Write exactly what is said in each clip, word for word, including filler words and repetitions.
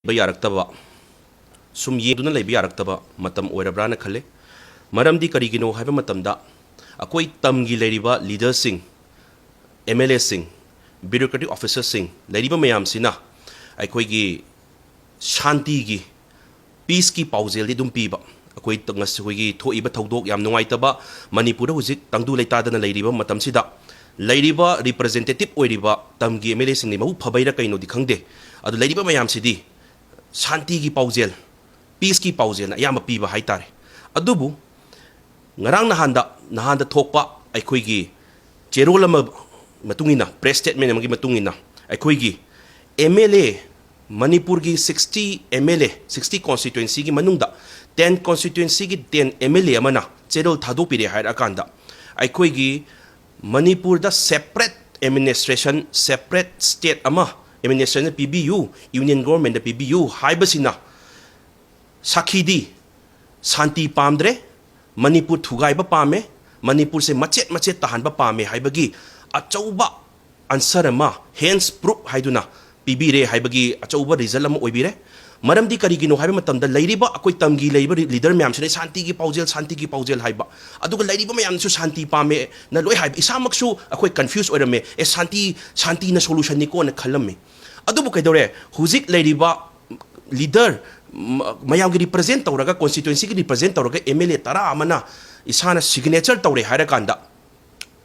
ꯌꯥꯔꯛꯇꯕ, ꯁꯨꯝ ꯌꯦꯡꯗꯨꯅ ꯂꯩꯕ ꯌꯥꯔꯛꯇꯕ ꯃꯇꯝ ꯑꯣꯏꯔꯕ꯭ꯔꯥꯅ ꯈꯜꯂꯦ꯫ ꯃꯔꯝꯗꯤ ꯀꯔꯤꯒꯤꯅꯣ ꯍꯥꯏꯕ ꯃꯇꯝꯗ, ꯑꯩꯈꯣꯏ ꯇꯝꯒꯤ ꯂꯩꯔꯤꯕ ꯂꯤꯗꯔꯁꯤꯡ, ꯑꯦꯝ ꯑꯦꯜ ꯑꯦꯁꯤꯡ, ꯕ꯭ꯌꯨꯔꯣꯀ꯭ꯔꯦꯇꯤꯛ ꯑꯣꯐꯤꯁꯔꯁꯤꯡ ꯂꯩꯔꯤꯕ ꯃꯌꯥꯝꯁꯤꯅ ꯑꯩꯈꯣꯏꯒꯤ ꯁꯥꯟꯇꯤꯒꯤ, ꯄꯤꯁꯀꯤ ꯄꯥꯎꯖꯦꯜꯗꯤ ꯑꯗꯨꯝ ꯄꯤꯕ꯫ ꯑꯩꯈꯣꯏ ꯉꯁꯤ ꯑꯩꯈꯣꯏꯒꯤ ꯊꯣꯛꯏꯕ ꯊꯧꯗꯣꯛ ꯌꯥꯝ ꯅꯨꯡꯉꯥꯏꯇꯕ, ꯃꯅꯤꯄꯨꯔꯗ ꯍꯧꯖꯤꯛ ꯇꯪꯗꯨ ꯂꯩꯇꯥꯗꯅ ꯂꯩꯔꯤꯕ ꯃꯇꯝꯁꯤꯗ, ꯂꯩꯔꯤꯕ ꯔꯤꯄ꯭ꯔꯖꯦꯟꯇꯦꯇꯤꯞ ꯑꯣꯏꯔꯤꯕ ꯇꯝꯒꯤ ꯑꯦꯝ ꯑꯦꯜ ꯑꯦꯁꯤꯡꯗꯤ ꯃꯕꯨꯛ ꯐꯕꯩꯔꯥ ꯀꯩꯅꯣꯗꯤ ꯈꯪꯗꯦ, ꯑꯗꯨ ꯂꯩꯔꯤꯕ ꯃꯌꯥꯝꯁꯤꯗꯤ ꯁꯥꯟꯇꯤꯒꯤ ꯄꯥꯎꯖꯦꯜ, ꯄꯤꯁꯀꯤ ꯄꯥꯎꯖꯦꯜꯅ ꯑꯌꯥꯝꯕ ꯄꯤꯕ ꯍꯥꯏꯇꯥꯔꯦ꯫ ꯑꯗꯨꯕꯨ ꯉꯔꯥꯡ ꯅꯍꯥꯟꯗ, ꯅꯍꯥꯟꯗ ꯊꯣꯛꯄ ꯑꯩꯈꯣꯏꯒꯤ ꯆꯦꯔꯣꯜ ꯑꯃ ꯃꯇꯨꯡ ꯏꯟꯅ, ꯄ꯭ꯔꯦꯁ ꯁ꯭ꯇꯦꯠꯃꯦꯟ ꯑꯃꯒꯤ ꯃꯇꯨꯡ ꯏꯟꯅ, ꯑꯩꯈꯣꯏꯒꯤ ꯑꯦꯝ ꯑꯦꯜ ꯑꯦ, ꯃꯅꯤꯄꯨꯔꯒꯤ sixty M L A, sixty ꯀꯣꯟꯁꯇꯤꯇ꯭ꯋꯦꯟꯁꯤꯒꯤ ꯃꯅꯨꯡꯗ ꯇꯦꯟ ꯀꯣꯟꯁꯇꯤꯇ꯭ꯋꯦꯟꯁꯤꯒꯤ ꯇꯦꯟ ꯑꯦꯝ ꯑꯦꯜ ꯑꯦ ꯑꯃꯅ ꯆꯦꯔꯣꯜ ꯊꯥꯗꯣꯛꯄꯤꯔꯦ ꯍꯥꯏꯔꯛꯑꯀꯥꯟꯗ, ꯑꯩꯈꯣꯏꯒꯤ ꯃꯅꯤꯄꯨꯔꯗ ꯁꯦꯄꯔꯦꯠ ꯑꯦꯗꯃꯤꯅꯤꯁꯇ꯭ꯔꯦꯁꯟ, ꯁꯦꯄꯔꯦꯠ ꯁ꯭ꯇꯦꯠ ꯑꯃ ꯑꯦꯗꯃꯤꯅꯤꯁꯇ꯭ꯔꯦꯁꯟ ꯄꯤꯕꯤꯌꯨ, ꯌꯨꯅꯤꯌꯟ ꯒꯣꯔꯃꯦꯟꯗ ꯄꯤꯕꯤꯌꯨ ꯍꯥꯏꯕꯁꯤꯅ ꯁꯥꯈꯤꯗꯤ ꯁꯥꯟꯇꯤ ꯄꯥꯝꯗ꯭ꯔꯦ, ꯃꯅꯤꯄꯨꯔ ꯊꯨꯒꯥꯏꯕ ꯄꯥꯝꯃꯦ, ꯃꯅꯤꯄꯨꯔꯁꯦ ꯃꯆꯦꯠ ꯃꯆꯦꯠ ꯇꯥꯍꯟꯕ ꯄꯥꯝꯃꯦ ꯍꯥꯏꯕꯒꯤ ꯑꯆꯧꯕ ꯑꯟꯁꯔ ꯑꯃ, ꯍꯦꯟꯁ ꯄ꯭ꯔꯨꯞ ꯍꯥꯏꯗꯨꯅ ꯄꯤꯕꯤꯔꯦ ꯍꯥꯏꯕꯒꯤ ꯑꯆꯧꯕ ꯔꯤꯖꯜ ꯑꯃ ꯑꯣꯏꯕꯤꯔꯦ꯫ ꯃꯔꯝꯗꯤ ꯀꯔꯤꯒꯤꯅꯣ ꯍꯥꯏꯕ ꯃꯇꯝꯗ, ꯂꯩꯔꯤꯕ ꯑꯩꯈꯣꯏ ꯇꯝꯒꯤ ꯂꯩꯔꯤꯕ ꯂꯤꯗꯔ ꯃꯌꯥꯝꯁꯤꯅ ꯁꯥꯟꯇꯤꯒꯤ ꯄꯥꯎꯖꯦꯜ, ꯁꯥꯟꯇꯤꯒꯤ ꯄꯥꯎꯖꯦꯜ ꯍꯥꯏꯕ, ꯑꯗꯨꯒ ꯂꯩꯔꯤꯕ ꯃꯌꯥꯝꯅꯁꯨ ꯁꯥꯟꯇꯤ ꯄꯥꯝꯃꯦꯅ ꯂꯣꯏ ꯍꯥꯏꯕ꯫ ꯏꯁꯥꯃꯛꯁꯨ ꯑꯩꯈꯣꯏ ꯀꯟꯐ꯭ꯌꯨꯁ ꯑꯣꯏꯔꯝꯃꯦ, ꯑꯦ, ꯁꯥꯟꯇꯤ, ꯁꯥꯟꯇꯤꯅ ꯁꯣꯂꯨꯁꯟꯅꯤꯀꯣꯅ ꯈꯜꯂꯝꯃꯤ꯫ ꯑꯗꯨꯕꯨ ꯀꯩꯗꯧꯔꯦ, ꯍꯧꯖꯤꯛ ꯂꯩꯔꯤꯕ ꯂꯤꯗꯔ, ꯃ-, ꯃꯌꯥꯝꯒꯤ ꯔꯤꯄ꯭ꯔꯖꯦꯟ ꯇꯧꯔꯒ, ꯀꯣꯟꯁꯇꯤꯇ꯭ꯋꯦꯟꯁꯤꯒꯤ ꯔꯤꯄ꯭ꯔꯖꯦꯟ ꯇꯧꯔꯒ ꯑꯦꯝ ꯑꯦꯜ ꯑꯦ ꯇꯔꯥ ꯑꯃꯅ ꯏꯁꯥꯅ ꯁꯤꯒꯅꯦꯆꯔ ꯇꯧꯔꯦ ꯍꯥꯏꯔꯀꯥꯟꯗ,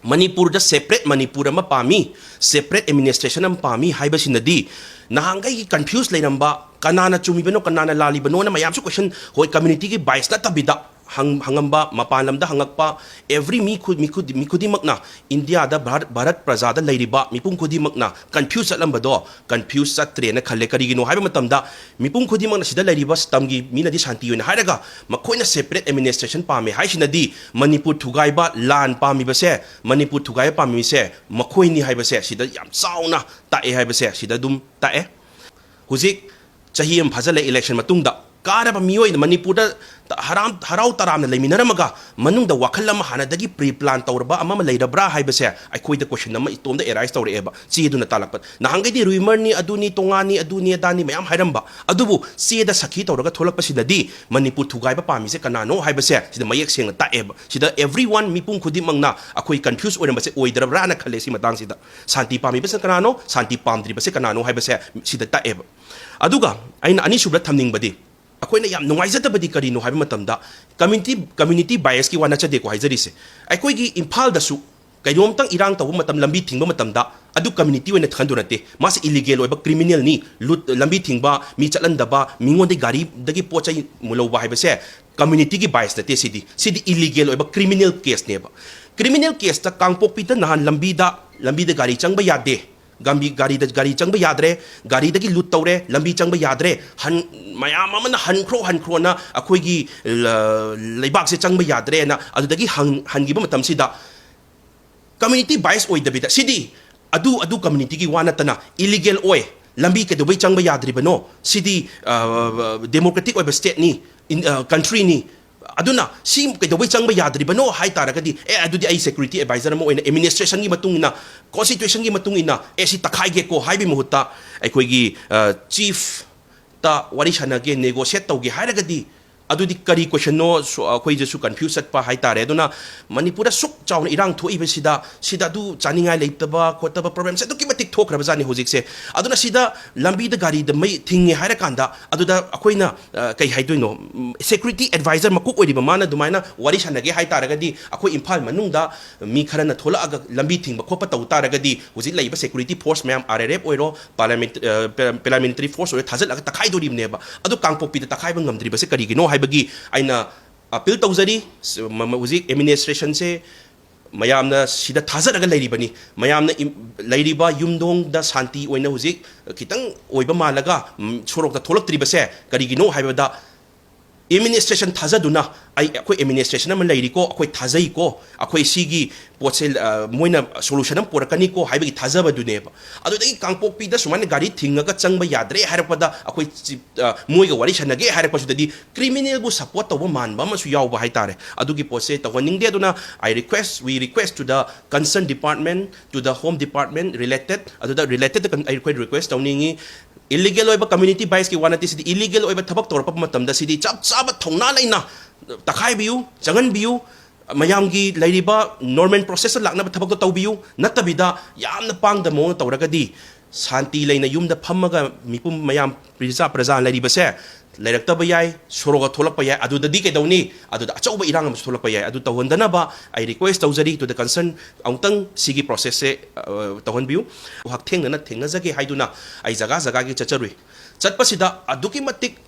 ꯃꯅꯤꯄꯨꯔꯗ ꯁꯦꯄꯔꯦꯠ ꯃꯅꯤꯄꯨꯔ ꯑꯃ ꯄꯥꯝꯃꯤ, ꯁꯦꯄꯔꯦꯠ ꯑꯦꯗꯃꯤꯅꯤꯁꯇ꯭ꯔꯦꯁꯟ ꯑꯃ ꯄꯥꯝꯃꯤ ꯍꯥꯏꯕꯁꯤꯅꯗꯤ, ꯅꯍꯥꯟꯈꯩꯒꯤ ꯀꯟꯐ꯭ꯌꯨꯁ ꯂꯩꯔꯝꯕ, ꯀꯅꯥꯅ ꯆꯨꯝꯃꯤꯕꯅꯣ, ꯀꯅꯥꯅ ꯂꯥꯜꯂꯤꯕꯅꯣꯅ ꯃꯌꯥꯝꯁꯨ ꯀꯣꯏꯁꯟ, ꯍꯣꯏ, ꯀꯝꯃ꯭ꯌꯨꯅꯤꯇꯤꯒꯤ ꯕꯥꯏꯁ ꯅꯠꯇꯕꯤꯗ ꯍꯪ-, ꯍꯪꯉꯝꯕ, ꯃꯄꯥꯟ ꯂꯝꯗ ꯍꯪꯉꯛꯄ, ꯑꯦꯚ꯭ꯔꯤ ꯃꯤ ꯈꯨ-, ꯃꯤ ꯈꯨ-, ꯃꯤ ꯈꯨꯗꯤꯡꯃꯛꯅ, ꯏꯟꯗꯤꯌꯥꯗ, ꯚꯥꯔꯠ, ꯚꯥꯔꯠ ꯄ꯭ꯔꯖꯥꯗ ꯂꯩꯔꯤꯕ ꯃꯤꯄꯨꯝ ꯈꯨꯗꯤꯡꯃꯛꯅ ꯀꯟꯐ꯭ꯌꯨꯁ ꯆꯠꯂꯝꯕꯗꯣ ꯀꯟꯐ꯭ꯌꯨꯁ ꯆꯠꯇ꯭ꯔꯦꯅ ꯈꯜꯂꯦ꯫ ꯀꯔꯤꯒꯤꯅꯣ ꯍꯥꯏꯕ ꯃꯇꯝꯗ, ꯃꯤꯄꯨꯝ ꯈꯨꯗꯤꯡꯃꯛꯅ ꯁꯤꯗ ꯂꯩꯔꯤꯕ ꯇꯝꯒꯤ ꯃꯤꯅꯗꯤ ꯁꯥꯟꯇꯤ ꯑꯣꯏꯅ ꯍꯥꯏꯔꯒ, ꯃꯈꯣꯏꯅ ꯁꯦꯄꯔꯦꯠ ꯑꯦꯗꯃꯤꯅꯤꯁꯇ꯭ꯔꯦꯁꯟ ꯄꯥꯝꯃꯦ ꯍꯥꯏꯁꯤꯅꯗꯤ, ꯃꯅꯤꯄꯨꯔ ꯊꯨꯒꯥꯏꯕ, ꯂꯥꯟ ꯄꯥꯝꯃꯤꯕꯁꯦ, ꯃꯅꯤꯄꯨꯔ ꯊꯨꯒꯥꯏꯕ ꯄꯥꯝꯃꯤꯁꯦ ꯃꯈꯣꯏꯅꯤ ꯍꯥꯏꯕꯁꯦ ꯁꯤꯗ ꯌꯥꯝ ꯆꯥꯎꯅ ꯇꯥꯛꯑꯦ ꯍꯥꯏꯕꯁꯦ ꯁꯤꯗ ꯑꯗꯨꯝ ꯇꯥꯛꯑꯦ꯫ ꯍꯧꯖꯤꯛ ꯆꯍꯤ ꯑꯃ ꯐꯥꯖꯤꯜꯂꯦ ꯏꯂꯦꯛꯁꯟ ꯃꯇꯨꯡꯗ, ꯀꯥꯔꯕ ꯃꯤꯑꯣꯏ ꯃꯅꯤꯄꯨꯔꯗ ꯍꯔꯥꯝ-, ꯍꯔꯥꯎ ꯇꯔꯥꯝꯅ ꯂꯩꯃꯤꯟꯅꯔꯝꯃꯒ ꯃꯅꯨꯡꯗ ꯋꯥꯈꯜ ꯑꯃ ꯍꯥꯟꯅꯗꯒꯤ pre plan ꯇꯧꯔꯕ ꯑꯃ ꯑꯃ ꯂꯩꯔꯕ꯭ꯔꯥ ꯍꯥꯏꯕꯁꯦ ꯑꯩꯈꯣꯏꯗ question ꯑꯃ ꯏꯇꯣꯝꯗ arise ꯇꯧꯔꯛꯑꯦꯕ, ꯆꯦꯗꯨꯅ ꯇꯥꯜꯂꯛꯄ꯫ ꯅꯍꯥꯟꯈꯩꯗꯤ rumor ꯅꯤ, ꯑꯗꯨꯅꯤ, ꯇꯣꯉꯥꯅꯤ, ꯑꯗꯨꯅꯤ, ꯑꯗꯥꯅꯤ ꯃꯌꯥꯝ ꯍꯥꯏꯔꯝꯕ, ꯑꯗꯨꯕꯨ ꯆꯦꯗ ꯁꯈꯤ ꯇꯧꯔꯒ ꯊꯣꯛꯂꯛꯄꯁꯤꯗꯗꯤ ꯃꯅꯤꯄꯨꯔ ꯊꯨꯒꯥꯏꯕ ꯄꯥꯝꯃꯤꯁꯦ ꯀꯅꯥꯅꯣ ꯍꯥꯏꯕꯁꯦ ꯁꯤꯗ ꯃꯌꯦꯛ ꯁꯦꯡꯅ ꯇꯥꯛꯑꯦꯕ꯫ ꯁꯤꯗ everyone, ꯃꯤꯄꯨꯝ ꯈꯨꯗꯤꯡꯃꯛꯅ ꯑꯩꯈꯣꯏ confuse ꯑꯣꯏꯔꯝꯕꯁꯦ ꯑꯣꯏꯗ꯭ꯔꯕ꯭ꯔꯥꯅ ꯈꯜꯂꯦ꯫ ꯁꯤ ꯃꯇꯥꯡꯁꯤꯗ ꯁꯥꯟꯇꯤ ꯄꯥꯝꯃꯤꯕꯁꯤꯅ ꯀꯅꯥꯅꯣ, ꯁꯥꯟꯇꯤ ꯄꯥꯝꯗ꯭ꯔꯤꯕꯁꯦ ꯀꯅꯥꯅꯣ ꯍꯥꯏꯕꯁꯦ ꯁꯤꯗ ꯇꯥꯛꯑꯦꯕ꯫ ꯑꯗꯨꯒ ꯑꯩꯅ ꯑꯅꯤꯁꯨꯕꯗ ꯊꯝꯅꯤꯡꯕꯗꯤ, ꯑꯩꯈꯣꯏꯅ ꯌꯥꯝ ꯅꯨꯡꯉꯥꯏꯖꯗꯕꯗꯤ ꯀꯔꯤꯅꯣ ꯍꯥꯏꯕ ꯃꯇꯝꯗ, community, community bias ꯀꯤ ꯋꯥ ꯅꯠꯆꯗꯦꯀꯣ ꯍꯥꯏꯖꯔꯤꯁꯦ, ꯑꯩꯈꯣꯏꯒꯤ ꯏꯝꯐꯥꯜꯗꯁꯨ ꯀꯩꯅꯣꯝꯇꯪ ꯏꯔꯥꯡ ꯇꯧꯕ ꯃꯇꯝ, ꯂꯝꯕꯤ ꯊꯤꯡꯕ ꯃꯇꯝꯗ, ꯑꯗꯨ community ꯑꯣꯏꯅ ꯈꯟꯗꯣ ꯅꯠꯇꯦ, ꯃꯥꯁꯦ illegal ꯑꯣꯏꯕ criminal ꯅꯤ, ꯂꯨꯠ, ꯂꯝꯕꯤ ꯊꯤꯡꯕ, ꯃꯤ ꯆꯠꯍꯟꯗꯕ, ꯃꯤꯉꯣꯟꯗꯒꯤ ꯒꯥꯔꯤꯗꯒꯤ ꯄꯣꯠ ꯆꯩ ꯃꯨꯜꯍꯧꯕ ꯍꯥꯏꯕꯁꯦ community ꯒꯤ bias ꯅꯠꯇꯦ꯫ ꯁꯤꯗꯤ, ꯁꯤꯗꯤ illegal ꯑꯣꯏꯕ criminal case ꯅꯦꯕ꯫ Criminal case ꯇ ꯀꯥꯡꯄꯣꯛꯄꯤꯗ ꯅꯍꯥꯟ ꯂꯝꯕꯤꯗ, ꯂꯝꯕꯤꯗ ꯒꯥꯔꯤ ꯆꯪꯕ ꯌꯥꯗꯦ, ꯒꯥꯝꯕꯤ-, ꯒꯥꯔꯤꯗ, ꯒꯥꯔꯤ ꯆꯪꯕ ꯌꯥꯗ꯭ꯔꯦ, ꯒꯥꯔꯤꯗꯒꯤ ꯂꯨꯠ ꯇꯧꯔꯦ, ꯂꯝꯕꯤ ꯆꯪꯕ ꯌꯥꯗ꯭ꯔꯦ, ꯍꯟ-, ꯃꯌꯥꯝ ꯑꯃꯅ "ꯍꯟꯈ꯭ꯔꯣ, ꯍꯟꯈ꯭ꯔꯣꯅ, ꯑꯩꯈꯣꯏꯒꯤ ꯂ-, ꯂꯩꯕꯥꯛꯁꯦ ꯆꯪꯕ ꯌꯥꯗ꯭ꯔꯦꯅ" ꯑꯗꯨꯗꯒꯤ ꯍꯪ-, ꯍꯟꯈꯤꯕ ꯃꯇꯝꯁꯤꯗ, community bias ꯑꯣꯏꯗꯕꯤꯗ, ꯁꯤꯗꯤ ꯑꯗꯨ, ꯑꯗꯨ community ꯒꯤ ꯋꯥ ꯅꯠꯇꯅ, illegal ꯑꯣꯏ, ꯂꯝꯕꯤ ꯀꯩꯗꯧꯕꯩ ꯆꯪꯕ ꯌꯥꯗ꯭ꯔꯤꯕꯅꯣ? ꯁꯤꯗꯤ, ꯑ, democratic ꯑꯣꯏꯕ state ꯅꯤ, ꯏꯟ-, ꯑ, country ꯅꯤ꯫ ꯑꯗꯨꯅ ꯁꯤ ꯀꯩꯗꯧꯕꯩ ꯆꯪꯕ ꯌꯥꯗ꯭ꯔꯤꯕꯅꯣ ꯍꯥꯏ ꯇꯥꯔꯒꯗꯤ, "ꯑꯦ, ꯑꯗꯨꯗꯤ ꯑꯩ security advisor ꯑꯃ ꯑꯣꯏꯅ administration ꯒꯤ ꯃꯇꯨꯡ ꯏꯟꯅ, constitution ꯒꯤ ꯃꯇꯨꯡ ꯏꯟꯅ, ꯑꯦ, ꯁꯤ ꯇꯛꯈꯥꯏꯒꯦꯀꯣ" ꯍꯥꯏꯕꯒꯤ ꯃꯍꯨꯠꯇ, ꯑꯩꯈꯣꯏꯒꯤ, ꯑ, chief ꯇ ꯋꯥꯔꯤ ꯁꯥꯟꯅꯒꯦ, negotiate ꯇꯧꯒꯦ ꯍꯥꯏꯔꯒꯗꯤ, ꯑꯗꯨꯗꯤ ꯀꯔꯤ question ꯅꯣ? ꯁꯨ-, ꯑꯩꯈꯣꯏꯗꯁꯨ confuse ꯆꯠꯄ ꯍꯥꯏꯇꯥꯔꯦ꯫ ꯑꯗꯨꯅ ꯃꯅꯤꯄꯨꯔꯗ ꯁꯨꯛ ꯆꯥꯎꯅ ꯏꯔꯥꯡ ꯊꯣꯛꯏꯕꯁꯤꯗ, ꯁꯤꯗ ꯑꯗꯨ ꯆꯥꯅꯤꯡꯉꯥꯏ ꯂꯩꯇꯕ ꯈꯣꯠꯇꯕ problem ꯁꯦ ꯑꯗꯨꯛꯀꯤ ꯃꯇꯤꯛ ꯊꯣꯛꯈ꯭ꯔꯕꯖꯥꯠꯅꯤ ꯍꯧꯖꯤꯛꯁꯦ꯫ ꯑꯗꯨꯅ ꯁꯤꯗ ꯂꯝꯕꯤꯗ ꯒꯥꯔꯤꯗ ꯃꯩ ꯊꯤꯡꯉꯦ ꯍꯥꯏꯔꯀꯥꯟꯗ, ꯑꯗꯨꯗ ꯑꯩꯈꯣꯏꯅ, ꯑ, ꯀꯩ ꯍꯥꯏꯗꯣꯏꯅꯣ? ꯎꯝ, security advisor ꯃꯀꯣꯛ ꯑꯣꯏꯔꯤꯕ ꯃꯥꯅ ꯑꯗꯨꯃꯥꯏꯅ ꯋꯥꯔꯤ ꯁꯥꯟꯅꯒꯦ ꯍꯥꯏ ꯇꯥꯔꯒꯗꯤ, ꯑꯩꯈꯣꯏ ꯏꯝꯐꯥꯜ ꯃꯅꯨꯡꯗ ꯃꯤ ꯈꯔꯅ ꯊꯣꯛꯂꯛꯑꯒ ꯂꯝꯕꯤ ꯊꯤꯡꯕ ꯈꯣꯠꯄ ꯇꯧ ꯇꯥꯔꯒꯗꯤ, ꯍꯧꯖꯤꯛ ꯂꯩꯔꯤꯕ security force ꯃꯌꯥꯝ, R R F ꯑꯣꯏꯔꯣ, parliament-, ꯑ, pa-, paramilitary force ꯑꯣꯏꯔꯣ, ꯊꯥꯖꯤꯜꯂꯒ ꯇꯛꯈꯥꯏꯗꯣꯔꯤꯕꯅꯦꯕ꯫ ꯑꯗꯣ ꯀꯥꯡꯄꯣꯛꯄꯤꯗ ꯇꯛꯈꯥꯏꯕ ꯉꯝꯗ꯭ꯔꯤꯕꯁꯦ ꯀꯔꯤꯒꯤꯅꯣ ꯍꯥꯏꯕꯒꯤ ꯑꯩꯅ appeal ꯇꯧꯖꯔꯤ꯫ ꯁ-, ꯃ-, ꯃ-, ꯍꯧꯖꯤꯛ administration ꯁꯦ ꯃꯌꯥꯝꯅ ꯁꯤꯗ ꯊꯥꯖꯔꯒ ꯂꯩꯔꯤꯕꯅꯤ꯫ ꯃꯌꯥꯝꯅ ꯏꯝ-, ꯂꯩꯔꯤꯕ ꯌꯨꯝꯗꯣꯡꯗ ꯁꯥꯟꯇꯤ ꯑꯣꯏꯅ ꯍꯧꯖꯤꯛ ꯈꯤꯇꯪ ꯑꯣꯏꯕ ꯃꯥꯜꯂꯒ, ꯎꯝ, ꯁꯣꯔꯣꯛꯇ ꯊꯣꯛꯂꯛꯇ꯭ꯔꯤꯕꯁꯦ ꯀꯔꯤꯒꯤꯅꯣ ꯍꯥꯏꯕꯗ, ꯑꯦꯗꯃꯤꯅꯤꯁꯇ꯭ꯔꯦꯁꯟ ꯊꯥꯖꯗꯨꯅ, ꯑꯩ, ꯑꯩꯈꯣꯏ ꯑꯦꯗꯃꯤꯅꯤꯁꯇ꯭ꯔꯦꯁꯟ ꯑꯃ ꯂꯩꯔꯤꯀꯣ, ꯑꯩꯈꯣꯏ ꯊꯥꯖꯩꯀꯣ, ꯑꯩꯈꯣꯏ ꯁꯤꯒꯤ ꯄꯣꯠꯁꯦ, ꯑ, ꯃꯣꯏꯅ ꯁꯣꯂꯨꯁꯟ ꯑꯃ ꯄꯨꯔꯛꯀꯅꯤꯀꯣ ꯍꯥꯏꯕꯒꯤ ꯊꯥꯖꯕꯗꯨꯅꯦꯕ꯫ ꯑꯗꯨꯗꯒꯤ ꯀꯥꯡꯄꯣꯛꯄꯤꯗ ꯁꯨꯃꯥꯏꯅ ꯒꯥꯔꯤ ꯊꯤꯡꯉꯒ ꯆꯪꯕ ꯌꯥꯗ꯭ꯔꯦ ꯍꯥꯏꯔꯛꯄꯗ, ꯑꯩꯈꯣꯏ ꯆꯤ-, ꯑ, ꯃꯣꯏꯒ ꯋꯥꯔꯤ ꯁꯥꯟꯅꯒꯦ ꯍꯥꯏꯔꯛꯄꯁꯤꯗꯗꯤ ꯀ꯭ꯔꯤꯃꯤꯅꯦꯜꯕꯨ ꯁꯄꯣꯔꯠ ꯇꯧꯕ ꯃꯥꯟꯕ ꯑꯃꯁꯨ ꯌꯥꯎꯕ ꯍꯥꯏꯇꯥꯔꯦ꯫ ꯑꯗꯨꯒꯤ ꯄꯣꯠꯁꯦ ꯇꯧꯍꯟꯅꯤꯡꯗꯦ꯫ ꯑꯗꯨꯅ I request, we request to the concerned department, to the home department related, ꯑꯗꯨꯗ ꯔꯤꯂꯦꯇꯦꯗ ꯑꯩꯈꯣꯏ ꯔꯤꯀ꯭ꯋꯦꯁ ꯇꯧꯅꯤꯡꯉꯤ꯫ ꯏꯂꯤꯒꯦꯜ ꯑꯣꯏꯕ ꯀꯝꯃ꯭ꯌꯨꯅꯤꯇꯤ ꯕꯥꯏꯁꯀꯤ ꯋꯥ ꯅꯠꯇꯦ, ꯁꯤꯗꯤ ꯏꯂꯤꯒꯦꯜ ꯑꯣꯏꯕ ꯊꯕꯛ ꯇꯧꯔꯛꯄ ꯃꯇꯝꯗ ꯁꯤꯗꯤ ꯆꯞ ꯆꯥꯕ ꯊꯧꯅꯥ ꯂꯩꯅ ꯇꯛꯈꯥꯏꯕꯤꯌꯨ, ꯆꯪꯍꯟꯕꯤꯌꯨ, ꯃꯌꯥꯝꯒꯤ ꯂꯩꯔꯤꯕ ꯅꯣꯔꯃꯦꯜ ꯄ꯭ꯔꯣꯁꯦꯁꯇ ꯂꯥꯛꯅꯕ ꯊꯕꯛꯇꯣ ꯇꯧꯕꯤꯌꯨ, ꯅꯠꯇꯕꯤꯗ ꯌꯥꯝꯅ ꯄꯥꯡꯗ ꯃꯑꯣꯡꯗ ꯇꯧꯔꯒꯗꯤ ꯁꯥꯟꯇꯤ ꯂꯩꯅ ꯌꯨꯝꯗ ꯐꯝꯃꯒ ꯃꯤꯄꯨꯝ ꯃꯌꯥꯝ ꯄ꯭ꯔꯖꯥ, ꯄ꯭ꯔꯖꯥ ꯂꯩꯔꯤꯕꯁꯦ ꯂꯩꯔꯛꯇꯕ ꯌꯥꯏ, ꯁꯣꯔꯣꯛꯀ ꯊꯣꯛꯂꯛꯄ ꯌꯥꯏ, ꯑꯗꯨꯗꯗꯤ ꯀꯩꯗꯧꯅꯤ? ꯑꯗꯨꯗ ꯑꯆꯧꯕ ꯏꯔꯥꯡ ꯑꯃꯁꯨ ꯊꯣꯛꯂꯛꯄ ꯌꯥꯏ꯫ ꯑꯗꯨ ꯇꯧꯍꯟꯗꯅꯕ ꯑꯩ ꯔꯤꯀ꯭ꯋꯦꯁ ꯇꯧꯖꯔꯤ to the concern, ꯑꯃꯨꯛꯇꯪ ꯁꯤꯒꯤ ꯄ꯭ꯔꯣꯁꯦꯁꯁꯦ, ꯑ, ꯇꯧꯍꯟꯕꯤꯌꯨ꯫ ꯍꯛꯊꯦꯡꯅꯅ ꯊꯦꯡꯅꯖꯒꯦ ꯍꯥꯏꯗꯨꯅ ꯑꯩ ꯖꯒꯥ ꯖꯒꯥꯒꯤ ꯆꯠꯆꯔꯨꯏ꯫ ꯆꯠꯄꯁꯤꯗ ꯑꯗꯨꯛꯀꯤ ꯃꯇꯤꯛ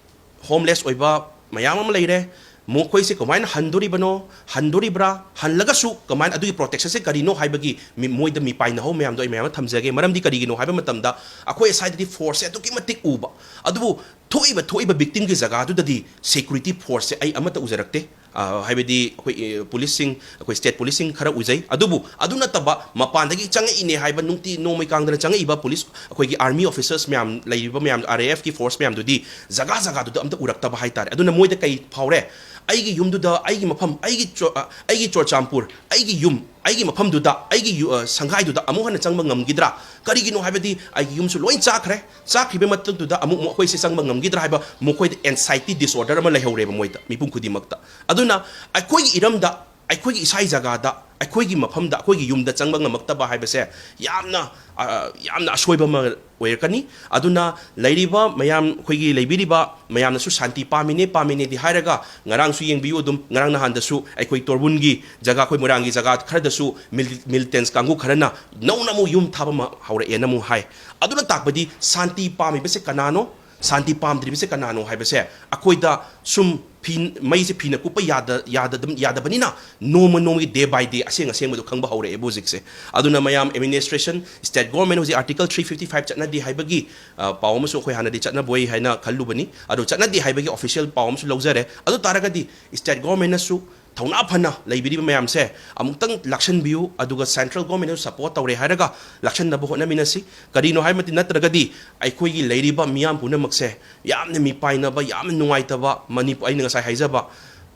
ꯍꯣꯝꯂꯦꯁ ꯑꯣꯏꯕ ꯃꯌꯥꯝ ꯑꯃ ꯂꯩꯔꯦ꯫ ꯃꯈꯣꯏꯁꯦ ꯀꯃꯥꯏꯅ ꯍꯟꯗꯣꯔꯤꯕꯅꯣ, ꯍꯟꯗꯣꯔꯤꯕ꯭ꯔꯥ, ꯍꯜꯂꯒꯁꯨ ꯀꯃꯥꯏꯅ, ꯑꯗꯨꯒꯤ ꯄ꯭ꯔꯣꯇꯦꯛꯁꯟꯁꯦ ꯀꯔꯤꯅꯣ ꯍꯥꯏꯕꯒꯤ ꯃꯤ-, ꯃꯣꯏꯗ ꯃꯤꯄꯥꯏꯅꯍꯧ ꯃꯌꯥꯝꯗꯣ ꯑꯩ ꯃꯌꯥꯝ ꯑꯃ ꯊꯝꯖꯒꯦ꯫ ꯃꯔꯝꯗꯤ ꯀꯔꯤꯒꯤꯅꯣ ꯍꯥꯏꯕ ꯃꯇꯝꯗ ꯑꯩꯈꯣꯏ ꯁ꯭ꯋꯥꯏꯗꯗꯤ ꯐꯣꯔꯁꯁꯦ ꯑꯗꯨꯛꯀꯤ ꯃꯇꯤꯛ ꯎꯕ, ꯑꯗꯨꯕꯨ ꯊꯣꯛꯏꯕ, ꯊꯣꯛꯏꯕ ꯕꯤꯛꯇꯤꯝꯒꯤ ꯖꯒꯥꯗꯨꯗꯗꯤ ꯁꯦꯀ꯭ꯌꯨꯔꯤꯇꯤ ꯐꯣꯔꯁꯁꯦ ꯑꯩ ꯑꯃꯠꯇ ꯎꯖꯔꯛꯇꯦ꯫ ꯑ, ꯍꯥꯏꯕꯗꯤ ꯑꯩꯈꯣꯏ, ꯑ, ꯄꯨꯂꯤꯁꯁꯤꯡ, ꯑꯩꯈꯣꯏ ꯁ꯭ꯇꯦꯠ ꯄꯨꯂꯤꯁꯁꯤꯡ ꯈꯔ ꯎꯖꯩ꯫ ꯑꯗꯨꯕꯨ ꯑꯗꯨ ꯅꯠꯇꯕ ꯃꯄꯥꯟꯗꯒꯤ ꯆꯪꯉꯛꯏꯅꯦ ꯍꯥꯏꯕ, ꯅꯨꯡꯇꯤ ꯅꯣꯡꯃꯩ ꯀꯥꯡꯗꯅ ꯆꯪꯉꯛꯏꯕ ꯄꯨꯂꯤꯁ, ꯑꯩꯈꯣꯏꯒꯤ ꯑꯥꯔꯃꯤ ꯑꯣꯐꯤꯁꯔꯁ ꯃꯌꯥꯝ, ꯂꯩꯔꯤꯕ ꯃꯌꯥꯝ, ꯑꯥꯔ ꯑꯦ ꯑꯦꯐꯀꯤ ꯐꯣꯔꯁ ꯃꯌꯥꯝꯗꯨꯗꯤ ꯖꯒꯥ ꯖꯒꯥꯗꯨꯗ ꯑꯝꯇ ꯎꯔꯛꯇꯕ ꯍꯥꯏꯇꯥꯔꯦ꯫ ꯑꯗꯨꯅ ꯃꯣꯏꯗ ꯀꯩ ꯐꯥꯎꯔꯦ? ꯑꯩꯒꯤ ꯌꯨꯝꯗꯨꯗ, ꯑꯩꯒꯤ ꯃꯐꯝ, ꯑꯩꯒꯤ ꯆꯣ-, ꯑ, ꯑꯩꯒꯤ ꯆꯨꯔꯆꯥꯟꯄꯨꯔ, ꯑꯩꯒꯤ ꯌꯨꯝ, ꯑꯩꯒꯤ ꯃꯐꯝꯗꯨꯗ, ꯑꯩꯒꯤ ꯌꯨ-, ꯑ, ꯁꯪꯒꯥꯏꯗꯨꯗ ꯑꯃꯨꯛ ꯍꯟꯅ ꯆꯪꯕ ꯉꯝꯈꯤꯗ꯭ꯔꯥ? ꯀꯔꯤꯒꯤꯅꯣ ꯍꯥꯏꯕꯗꯤ ꯑꯩꯒꯤ ꯌꯨꯝꯁꯨ ꯂꯣꯏ ꯆꯥꯈ꯭ꯔꯦ꯫ ꯆꯥꯈꯤꯕ ꯃꯇꯝꯗꯨꯗ ꯑꯃꯨꯛ ꯃꯈꯣꯏꯁꯦ ꯆꯪꯕ ꯉꯝꯈꯤꯗ꯭ꯔꯥ ꯍꯥꯏꯕ ꯃꯈꯣꯏꯗ ꯑꯦꯟꯁꯥꯏꯇꯤ ꯗꯤꯁꯑꯣꯔꯗꯔ ꯑꯃ ꯂꯩꯍꯧꯔꯦꯕ ꯃꯣꯏꯗ, ꯃꯤꯄꯨꯝ ꯈꯨꯗꯤꯡꯃꯛꯇ꯫ ꯑꯗꯨꯅ ꯑꯩꯈꯣꯏꯒꯤ ꯏꯔꯝꯗ, ꯑꯩꯈꯣꯏꯒꯤ ꯏꯁꯥꯒꯤ ꯖꯒꯥꯗ, ꯑꯩꯈꯣꯏꯒꯤ ꯃꯐꯝꯗ, ꯑꯩꯈꯣꯏꯒꯤ ꯌꯨꯝꯗ ꯆꯪꯕ ꯉꯝꯃꯛꯇꯕ ꯍꯥꯏꯕꯁꯦ ꯌꯥꯝꯅ, ꯑ, ꯌꯥꯝꯅ ꯑꯁꯣꯏꯕ ꯑꯃ ꯑꯣꯏꯔꯛꯀꯅꯤ꯫ ꯑꯗꯨꯅ ꯂꯩꯔꯤꯕ ꯃꯌꯥꯝ, ꯑꯩꯈꯣꯏꯒꯤ ꯂꯩꯕꯤꯔꯤꯕ ꯃꯌꯥꯝꯅꯁꯨ ꯁꯥꯟꯇꯤ ꯄꯥꯝꯃꯤꯅꯦ, ꯄꯥꯝꯃꯤꯅꯦꯗꯤ ꯍꯥꯏꯔꯒ ꯉꯔꯥꯡꯁꯨ ꯌꯦꯡꯕꯤꯌꯨ ꯑꯗꯨꯝ, ꯉꯔꯥꯡ ꯅꯍꯥꯟꯗꯁꯨ ꯑꯩꯈꯣꯏ ꯇꯣꯔꯕꯨꯟꯒꯤ ꯖꯒꯥ, ꯑꯩꯈꯣꯏ ꯃꯣꯏꯔꯥꯡꯒꯤ ꯖꯒꯥ ꯈꯔꯗꯁꯨ ꯃꯤꯂꯤ-, ꯃꯤꯂꯤꯇꯦꯟꯁ ꯀꯥꯡꯕꯨ ꯈꯔꯅ ꯅꯧꯅ ꯑꯃꯨꯛ ꯌꯨꯝ ꯊꯥꯕ ꯑꯃ ꯍꯧꯔꯛꯑꯦꯅ ꯑꯃꯨꯛ ꯍꯥꯏ꯫ ꯑꯗꯨꯅ ꯇꯥꯛꯄꯗꯤ ꯁꯥꯟꯇꯤ ꯄꯥꯝꯃꯤꯕꯁꯦ ꯀꯅꯥꯅꯣ? ꯁꯥꯟꯇꯤ ꯄꯥꯝꯗ꯭ꯔꯤꯕꯁꯦ ꯀꯅꯥꯅꯣ ꯍꯥꯏꯕꯁꯦ ꯑꯩꯈꯣꯏꯗ ꯁꯨꯝ ꯐꯤ, ꯃꯩꯁꯦ ꯐꯤꯅ ꯀꯨꯞꯄ ꯌꯥꯗ-, ꯌꯥꯗꯗꯝ-, ꯌꯥꯗꯕꯅꯤꯅ ꯅꯣꯡꯃ ꯅꯣꯡꯃꯒꯤ, day by day, ꯑꯁꯦꯡ ꯑꯁꯦꯡꯕꯗꯣ ꯈꯪꯕ ꯍꯧꯔꯛꯑꯦꯕ ꯍꯧꯖꯤꯛꯁꯦ꯫ ꯑꯗꯨꯅ ꯃꯌꯥꯝ, administration, state government ꯍꯧꯖꯤꯛ Article three fifty five ꯆꯠꯅꯗꯦ ꯍꯥꯏꯕꯒꯤ, ꯑ, ꯄꯥꯎ ꯑꯃꯁꯨ ꯑꯩꯈꯣꯏ ꯍꯥꯟꯅꯗꯤ ꯆꯠꯅꯕꯣꯏ ꯍꯥꯏꯅ ꯈꯜꯂꯨꯕꯅꯤ꯫ ꯑꯗꯣ ꯆꯠꯅꯗꯦ ꯍꯥꯏꯕꯒꯤ official ꯄꯥꯎ ꯑꯃꯁꯨ ꯂꯧꯖꯔꯦ꯫ ꯑꯗꯨ ꯇꯥꯔꯒꯗꯤ state governmentꯅꯁꯨ ꯊꯧꯅꯥ ꯐꯅ ꯂꯩꯕꯤꯔꯤꯕ ꯃꯌꯥꯝꯁꯦ ꯑꯃꯨꯛꯇꯪ ꯂꯥꯛꯁꯟꯕꯤꯌꯨ, ꯑꯗꯨꯒ central governmentꯅꯁꯨ support ꯇꯧꯔꯦ ꯍꯥꯏꯔꯒ ꯂꯥꯛꯁꯟꯅꯕ ꯍꯣꯠꯅꯃꯤꯟꯅꯁꯤ꯫ ꯀꯔꯤꯅꯣ ꯍꯥꯏꯕ ꯃꯇꯝꯗ, ꯅꯠꯇ꯭ꯔꯒꯗꯤ ꯑꯩꯈꯣꯏꯒꯤ ꯂꯩꯔꯤꯕ ꯃꯤꯌꯥꯝ ꯄꯨꯝꯅꯃꯛꯁꯦ ꯌꯥꯝꯅ ꯃꯤꯄꯥꯏꯅꯕ, ꯌꯥꯝꯅ ꯅꯨꯡꯉꯥꯏꯇꯕ ꯃꯅꯤꯄꯨꯔ, ꯑꯩꯅ ꯉꯁꯥꯏ ꯍꯥꯏꯖꯕ,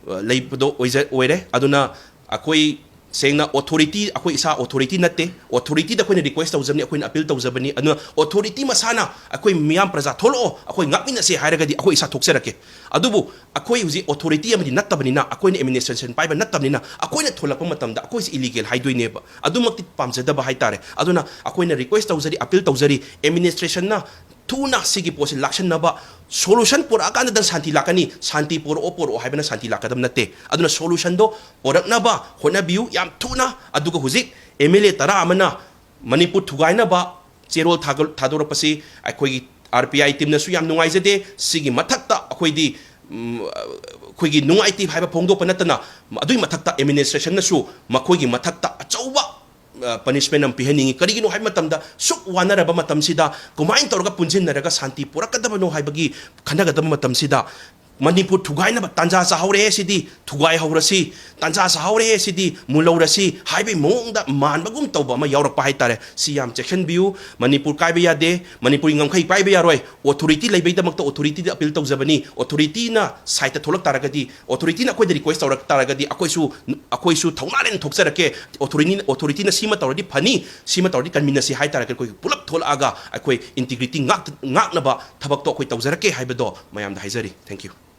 ꯑ, ꯂꯩꯕꯗꯣ ꯑꯣꯏꯖ-, ꯑꯣꯏꯔꯦ꯫ ꯑꯗꯨꯅ ꯑꯩꯈꯣꯏ ꯁꯦꯡꯅ authority, ꯑꯩꯈꯣꯏ ꯏꯁꯥ authority ꯅꯠꯇꯦ꯫ Authorityꯗ ꯑꯩꯈꯣꯏꯅ request ꯇꯧꯖꯕꯅꯤ, ꯑꯩꯈꯣꯏꯅ appeal ꯇꯧꯖꯕꯅꯤ꯫ ꯑꯗꯨꯅ authority ꯃꯁꯥꯅ ꯑꯩꯈꯣꯏ ꯃꯤꯌꯥꯝ ꯄ꯭ꯔꯖꯥ ꯊꯣꯛꯂꯛꯑꯣ, ꯑꯩꯈꯣꯏ ꯉꯥꯛꯃꯤꯟꯅꯁꯦ ꯍꯥꯏꯔꯒꯗꯤ ꯑꯩꯈꯣꯏ ꯏꯁꯥ ꯊꯣꯛꯆꯔꯛꯀꯦ꯫ ꯑꯗꯨꯕꯨ ꯑꯩꯈꯣꯏ ꯍꯧꯖꯤꯛ authority ꯑꯃꯗꯤ ꯅꯠꯇꯕꯅꯤꯅ, ꯑꯩꯈꯣꯏꯅ administration ꯄꯥꯏꯕ ꯅꯠꯇꯕꯅꯤꯅ, ꯑꯩꯈꯣꯏꯅ ꯊꯣꯛꯂꯛꯄ ꯃꯇꯝꯗ ꯑꯩꯈꯣꯏꯁꯦ illegal ꯍꯥꯏꯗꯣꯏꯅꯦꯕ꯫ ꯑꯗꯨꯃꯛꯇꯤ ꯄꯥꯝꯖꯗꯕ ꯍꯥꯏꯇꯥꯔꯦ꯫ ꯑꯗꯨꯅ ꯑꯩꯈꯣꯏꯅ request ꯇꯧꯖꯔꯤ, appeal ꯇꯧꯖꯔꯤ, administrationꯅ ꯊꯨꯅ ꯁꯤꯒꯤ ꯄꯣꯠꯁꯤ ꯂꯥꯛꯁꯟꯅꯕ꯫ Solution ꯄꯨꯔꯛꯑꯀꯥꯟꯗꯗ ꯁꯥꯟꯇꯤ ꯂꯥꯛꯀꯅꯤ꯫ ꯁꯥꯟꯇꯤ ꯄꯨꯔꯛꯑꯣ, ꯄꯨꯔꯛꯑꯣ ꯍꯥꯏꯕꯅ ꯁꯥꯟꯇꯤ ꯂꯥꯛꯀꯗꯕ ꯅꯠꯇꯦ꯫ ꯑꯗꯨꯅ solutionꯗꯣ ꯄꯨꯔꯛꯅꯕ ꯍꯣꯠꯅꯕꯤꯌꯨ ꯌꯥꯝ ꯊꯨꯅ꯫ ꯑꯗꯨꯒ ꯍꯧꯖꯤꯛ MLA ꯇꯔꯥ ꯑꯃꯅ ꯃꯅꯤꯄꯨꯔ ꯊꯨꯒꯥꯏꯅꯕ ꯆꯦꯔꯣꯜ ꯊꯥꯒ-, ꯊꯥꯗꯣꯔꯛꯄꯁꯤ ꯑꯩꯈꯣꯏꯒꯤ RPI teamꯅꯁꯨ ꯌꯥꯝ ꯅꯨꯡꯉꯥꯏꯖꯗꯦ꯫ ꯁꯤꯒꯤ ꯃꯊꯛꯇ ꯑꯩꯈꯣꯏꯗꯤ, ꯎꯝ, ꯑꯩꯈꯣꯏꯒꯤ ꯅꯨꯡꯉꯥꯏꯇꯦ ꯍꯥꯏꯕ ꯐꯣꯡꯗꯣꯛꯄ ꯅꯠꯇꯅ, ꯑꯗꯨꯒꯤ ꯃꯊꯛꯇ administrationꯅꯁꯨ ꯃꯈꯣꯏꯒꯤ ꯃꯊꯛꯇ ꯑꯆꯧꯕ, ꯑ, punishment ꯑꯃ ꯄꯤꯍꯟꯅꯤꯡꯉꯤ꯫ ꯀꯔꯤꯒꯤꯅꯣ ꯍꯥꯏꯕ ꯃꯇꯝꯗ, ꯁꯨꯛ ꯋꯥꯅꯔꯕ ꯃꯇꯝꯁꯤꯗ ꯀꯃꯥꯏꯅ ꯇꯧꯔꯒ ꯄꯨꯟꯁꯤꯟꯅꯔꯒ ꯁꯥꯟꯇꯤ ꯄꯨꯔꯛꯀꯗꯕꯅꯣ ꯍꯥꯏꯕꯒꯤ ꯈꯟꯅꯒꯗꯕ ꯃꯇꯝꯁꯤꯗ, ꯃꯅꯤꯄꯨꯔ ꯊꯨꯒꯥꯏꯅꯕ ꯇꯥꯟꯖꯥ ꯆꯥꯍꯧꯔꯦ ꯁꯤꯗꯤ, ꯊꯨꯒꯥꯏꯍꯧꯔꯁꯤ, ꯇꯥꯟꯖꯥ ꯆꯥꯍꯧꯔꯦ ꯁꯤꯗꯤ, ꯃꯨꯜꯍꯧꯔꯁꯤ ꯍꯥꯏꯕꯒꯤ ꯃꯑꯣꯡꯗ ꯃꯥꯟꯕꯒꯨꯝ ꯇꯧꯕ ꯑꯃ ꯌꯥꯎꯔꯛꯄ ꯍꯥꯏꯇꯥꯔꯦ꯫ ꯁꯤ ꯌꯥꯝ ꯆꯦꯛꯁꯤꯟꯕꯤꯌꯨ꯫ ꯃꯅꯤꯄꯨꯔ ꯀꯥꯏꯕ ꯌꯥꯗꯦ, ꯃꯅꯤꯄꯨꯔꯒꯤ ꯉꯝꯈꯩ ꯀꯥꯏꯕ ꯌꯥꯔꯣꯏ꯫ Authority ꯂꯩꯕꯒꯤꯗꯃꯛꯇ authorityꯗ appeal ꯇꯧꯖꯕꯅꯤ꯫ Authorityꯅ sideꯇ ꯊꯣꯛꯂꯛ ꯇꯥꯔꯒꯗꯤ, authorityꯅ ꯑꯩꯈꯣꯏꯗ request ꯇꯧꯔꯛ ꯇꯥꯔꯒꯗꯤ, ꯑꯩꯈꯣꯏꯁꯨ, ꯑꯩꯈꯣꯏꯁꯨ ꯊꯧꯅꯥ ꯂꯩꯅ ꯊꯣꯛꯆꯔꯛꯀꯦ꯫ Authority, authorityꯅ ꯁꯤꯃ ꯇꯧꯔꯗꯤ ꯐꯅꯤ, ꯁꯤꯃ ꯇꯧꯔꯗꯤ ꯀꯟꯃꯤꯟꯅꯁꯤ ꯍꯥꯏ ꯇꯥꯔꯒꯗꯤ, ꯑꯩꯈꯣꯏ ꯄꯨꯂꯞ ꯊꯣꯛꯂꯛꯑꯒ ꯑꯩꯈꯣꯏ integrity ꯉꯥꯛ-, ꯉꯥꯛꯅꯕ ꯊꯕꯛꯇꯣ ꯑꯩꯈꯣꯏ ꯇꯧꯖꯔꯛꯀꯦ ꯍꯥꯏꯕꯗꯣ ꯃꯌꯥꯝꯗ ꯍꯥꯏꯖꯔꯤ꯫ Thank you꯫